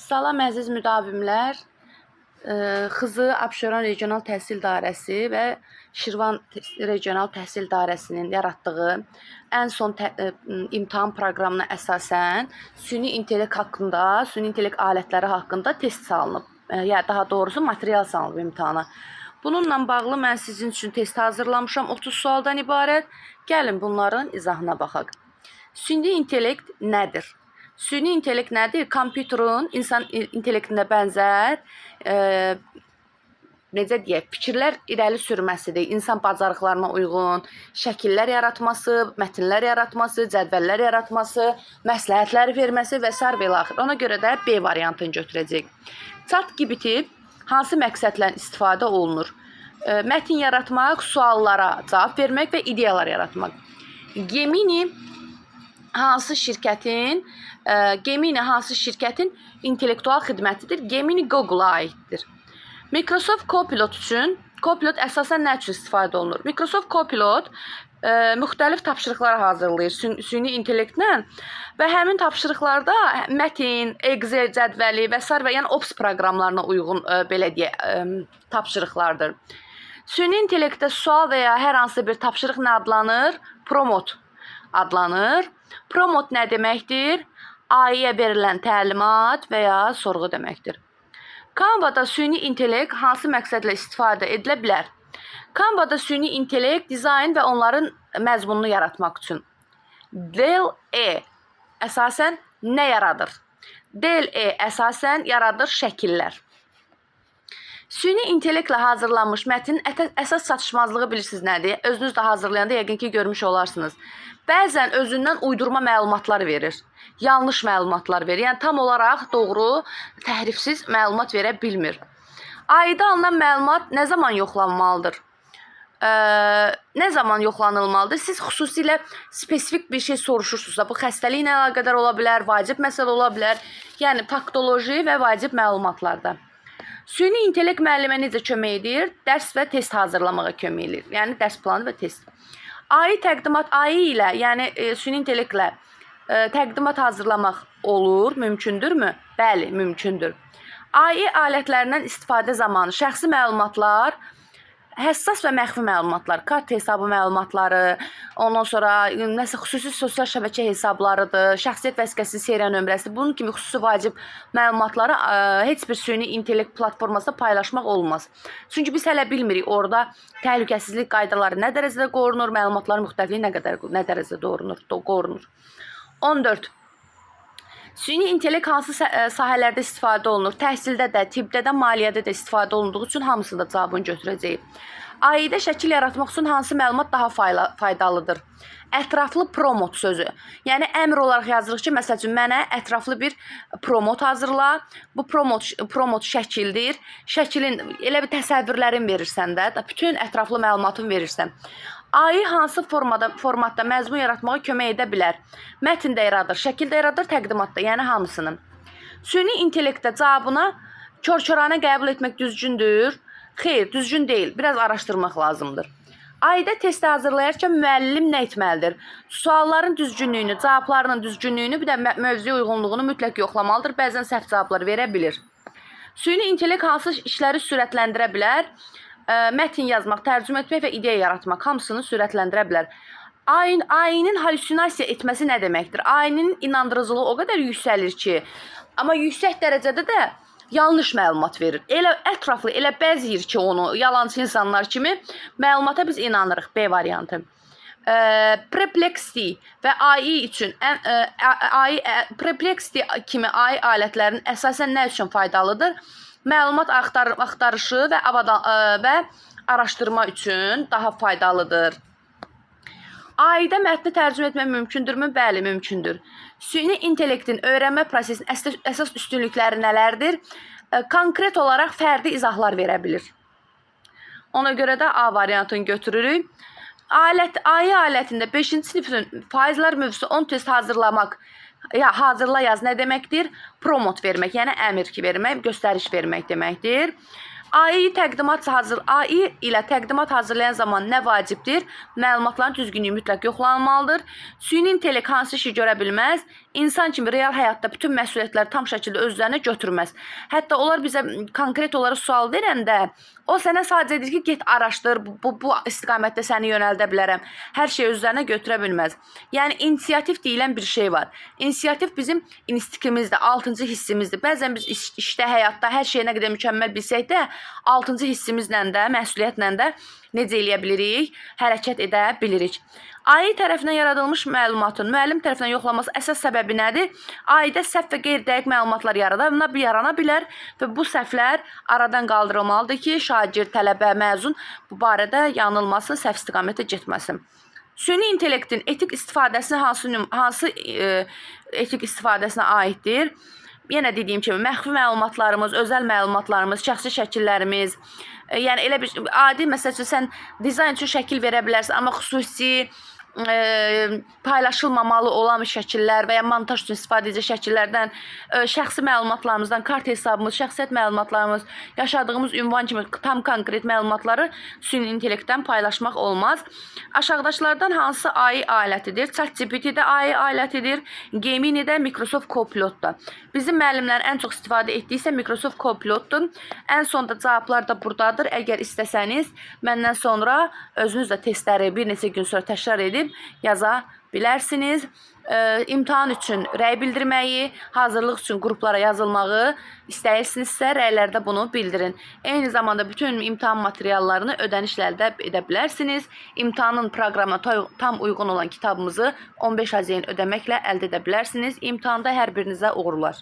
Salam əziz müdavimlər. Xızı Abşeron Regional Təhsil İdarəsi və Şirvan Regional Təhsil İdarəsinin yaratdığı ən son imtahan proqramına əsasən süni intellekt haqqında, süni intellekt alətləri haqqında test salınıb. Yəni daha doğrusu material salınıb imtahana. Bununla bağlı mən sizin üçün test hazırlamışam 30 sualdan ibarət. Gəlin bunların izahına baxaq. Süni intellekt nədir? Süni intellekt nədir? Kompüterin insan intellektinə bənzər, necə deyək, fikirlər irəli sürməsidir. İnsan bacarıqlarına uyğun şəkillər yaratması, mətnlər yaratması, cədvəllər yaratması, məsləhətlər verməsi və sair və ilaxır. Ona görə də B variantını götürəcəyik. ChatGPT hansı məqsədlə istifadə olunur? Mətn yaratmaq, suallara cavab vermək və ideyalar yaratmaq. Gemini hansı şirkətin Gemini hansı şirkətin intellektual xidmətidir? Gemini Google-a aiddir. Microsoft Copilot üçün Copilot əsasən nə üçün istifadə olunur? Microsoft Copilot müxtəlif tapşırıqlar hazırlayır süni intellektlə və həmin tapşırıqlarda mətn, Excel cədvəli və sair və yəni Office proqramlarına uyğun belə deyək, tapşırıqlardır. Süni intellektdə sual və ya hər hansı bir tapşırıq nə adlanır? Prompt adlanır. Prompt nə deməkdir? AI-yə verilən təlimat və ya sorğu deməkdir. Canva-da süni intellekt hansı məqsədlə istifadə edilə bilər? Canva-da süni intellekt dizayn və onların məzmununu yaratmaq üçün. DALL-E əsasən nə yaradır? DALL-E əsasən yaradır şəkillər. Süni intellektlə hazırlanmış mətnin əsas çatışmazlığı bilirsiniz nədir? Özünüz də hazırlayanda yəqin ki görmüş olarsınız. Bəzən özündən uydurma məlumatlar verir. Yanlış məlumatlar verir. Yəni tam olaraq doğru, təhrifsiz məlumat verə bilmir. AI-da alınan məlumat nə zaman yoxlanmalıdır? Nə zaman yoxlanılmalıdır? Siz xüsusilə spesifik bir şey soruşursunuzsa, bu xəstəliklə əlaqədar ola bilər, vacib məsələ ola bilər. Yəni faktoloji və vacib məlumatlarda. Süni intellekt müəllimə necə kömək edir? Dərs və test hazırlamağa kömək edir. Yəni dərs planı və test. AI təqdimat AI ilə, yəni süni intellektlə təqdimat hazırlamaq olur, mümkündürmü? Bəli, mümkündür. AI alətlərindən istifadə zamanı şəxsi məlumatlar, həssas və məxfi məlumatlar, kart hesabı məlumatları, ondan sonra nəsə xüsusi sosial şəbəkə hesablarıdır, şəxsiyyət vəsiqəsinin seriya nömrəsi, bunun kimi xüsusi vacib məlumatları heç bir süni intellekt platformasında paylaşmaq olmaz. Çünki biz hələ bilmirik orada təhlükəsizlik qaydaları nə dərəcədə qorunur, məlumatların müxtəlifliyi nə qədər nə dərəcədə qorunur. 14. Süni intellekt hansı sahələrdə istifadə olunur? Təhsildə də, tibbdə də, maliyyədə də istifadə olunduğu üçün hamısında cavabını götürəcəyik. AI-də şəkil yaratmaq üçün hansı məlumat daha faydalıdır? Ətraflı prompt sözü. Yəni əmr olaraq yazırıq ki, məsəl üçün mənə ətraflı bir prompt hazırla. Bu prompt şəkildir. Şəklin elə bir təsəvvürlərin verirsən də, bütün ətraflı məlumatını verirsən. AI hansı formatda məzmun yaratmağa kömək edə bilər? Mətn də yaradır, şəkil də yaradır, təqdimatda, yəni hamısını. Süni intellektdə cavabına kör-köranə qəbul etmək düzgündür? Xeyr, düzgün deyil. Biraz araşdırmaq lazımdır. AI-da test hazırlayarkən müəllim nə etməlidir? Sualların düzgünlüyünü, cavablarının düzgünlüyünü, bir də mövzuya uyğunluğunu mütləq yoxlamalıdır. Bəzən səhv cavablar verə bilir. Süni intellekt hansı işləri sürətləndirə bilər? Mətn yazmaq, tərcümə etmək və ideya yaratmaq hamısını sürətləndirə bilər. AI-nin halüsinasiya etməsi nə deməkdir? AI-nin inandırıcılığı o qədər yüksəlir ki, amma yüksək dərəcədə də yanlış məlumat verir. Elə ətraflı, elə bəzəyir ki, onu yalançı insanlar kimi məlumata biz inanırıq. B variantı. Perplexity və AI üçün AI Perplexity kimi AI alətlərinin əsasən nə üçün faydalıdır? Məlumat axtarışı və və araşdırma üçün daha faydalıdır. AI-da mətni tərcümə etmək mümkündürmü? Bəli, mümkündür. Süni intellektin öyrənmə prosesinin əsas üstünlükləri nələrdir? Konkret olaraq fərdi izahlar verə bilir. Ona görə də A variantını götürürük. AI alətində 5-ci sinifin faizlər mövzusu 10 test hazırlamaq ya hazırla yaz nə deməkdir? Prompt vermək, yəni əmr ki vermək, göstəriş vermək deməkdir. AI təqdimat hazır AI ilə təqdimat hazırlayan zaman nə vacibdir? Məlumatların düzgünlüyü mütləq yoxlanılmalıdır. Süni intellekt hansı işi görə bilməz? İnsan kimi real həyatda bütün məsuliyyətləri tam şəkildə öz üzərinə götürməz. Hətta onlar bizə konkret olaraq sual verəndə o sənə sadəcə deyir ki, get araşdır, bu istiqamətdə səni yönəldə bilərəm. Hər şeyi öz üzərinə götürə bilməz. Yəni inisiativ deyilən bir şey var. İnisiativ bizim instinktimizdir, altıncı hissimizdir. Bəzən biz işdə, həyatda hər şeyi nə qədər mükəmməl bilsək də, altıncı hissimizlə də, məsuliyyətlə də necə eləyə bilirik? Hərəkət edə bilirik. AI tərəfindən yaradılmış məlumatın müəllim tərəfindən yoxlanması əsas səbəbi nədir? AI-də səhv və qeyri-dəqiq məlumatlar yarana bilər və bu səhvlər aradan qaldırılmalıdır ki, şagird, tələbə, məzun bu barədə yanılmasın, səhv istiqamətə getməsin. Süni intellektin etik istifadəsi hansı etik istifadəsinə aiddir? Yenə dediyim kimi məxfi məlumatlarımız, özəl məlumatlarımız, şəxsi şəkillərimiz, yəni elə bir adi, məsəl üçün sən dizayn üçün şəkil verə bilərsən, amma xüsusi paylaşılmamalı olan şəkillər və ya montaj üçün istifadə edəcək şəkillərdən, şəxsi məlumatlarımızdan, kart hesabımız, şəxsiyyət məlumatlarımız, yaşadığımız ünvan kimi tam konkret məlumatları süni intellektdən paylaşmaq olmaz. Aşağıdakılardan hansı AI alətidir? ChatGPT də AI alətidir, Gemini də, Microsoft Copilot da. Bizim müəllimlərin ən çox istifadə etdiyi isə Microsoft Copilotdur. Ən sonda cavablar da burdadır. Əgər istəsəniz, məndən sonra özünüz də testləri bir neçə gün sonra təkrar edib yaza bilərsiniz. İmtahan üçün rəy bildirməyi, hazırlıq üçün qruplara yazılmağı istəyirsinizsə, rəylərdə bunu bildirin. Eyni zamanda bütün imtahan materiallarını ödənişlə əldə edə bilərsiniz. İmtahanın proqramına tam uyğun olan kitabımızı 15 AZN ödəməklə əldə edə bilərsiniz. İmtahanda hər birinizə uğurlar.